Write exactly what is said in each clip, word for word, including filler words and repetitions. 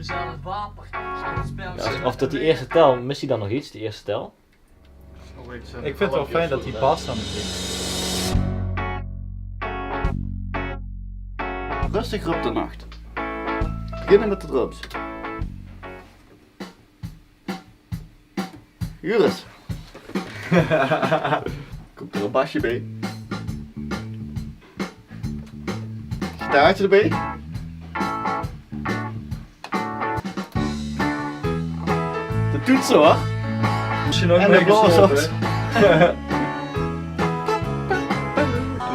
Ja, of, of tot die eerste tel, mist ie dan nog iets, die eerste tel? Ik vind het wel fijn dat die bas dan begint. Rustig op de nacht. Beginnen met de drums. Joris. Komt er een basje bij? Gitaartje erbij. De toetsen, hoor. Misschien ook en de blazers.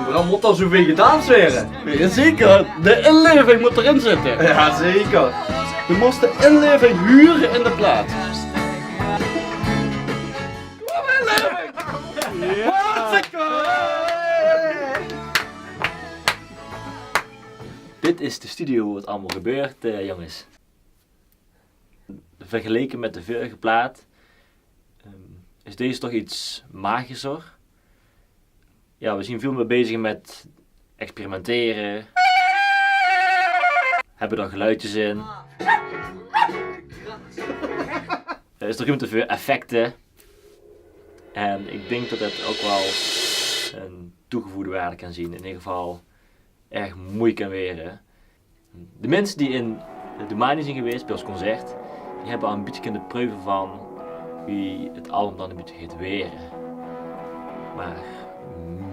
En dan moet er zo'n beetje gedanst worden. Jazeker, de inleving moet erin zitten. Jazeker. Je moet de inleving huren in de plaat. Dit is de studio wo het allemaal gebeurt, eh, jongens. Vergeleken met de vorige plaat, ehm, is deze toch iets magischer. Ja, we zien veel meer bezig met experimenteren. Hebben er geluidjes in. Er is toch ruimte voor effecten. En ik denk dat het ook wel een toegevoegde waarde kan zien. In ieder geval erg mooi kan were. De minse die in de Doemani zien gewees bij ós concert, die hebbe al e bietje kinne preuve van wie het album dan e bietje geit were. Maar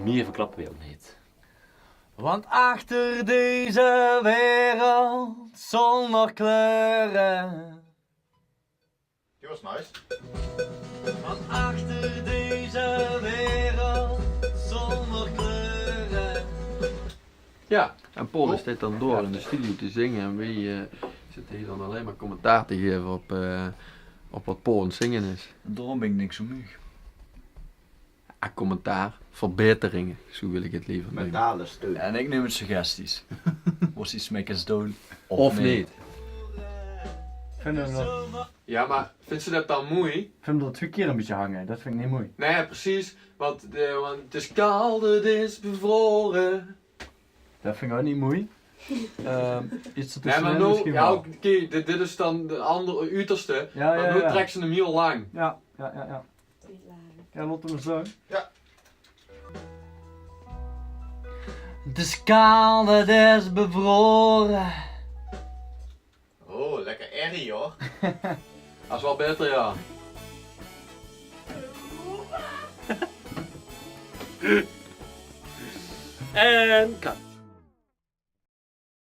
mier verklappe we ook neet. Want achter deze wereld zonder kleuren Die was nice. Want achter deze wereld zonder kleuren. Ja, en Paul is dit dan door in de studio te zingen en wij, eh, zitten hier dan alleen maar commentaar te geven op, eh, op wat Paul aan het zingen is. En daarom ben ik niks zo meug. Ah, commentaar, verbeteringen, zo wil ik het liever nemen. Mentale steun. En ik neem het suggesties. Of ze iets met kan doen, of niet. Vinden we dat Ja, maar vindt ze dat dan mooi? Ik vind dat twee keer een beetje hangen. Dat vind ik niet mooi. Nee, precies. Want, de, want het is koud, het is bevroren. Dat vind ik ook niet mooi. Ehm, iets te Nee, maar snel nou, misschien ja, wel. Oké, dit, dit is dan de andere uiterste. Ja, maar ja, nou ja. Trekt ze hem heel lang. Ja, ja, ja, ja. Ja, laat hem zo. Ja. Het is koud, het is bevroren. Oh, lekker airy, hoor. Dat is wel beter, ja. En cut.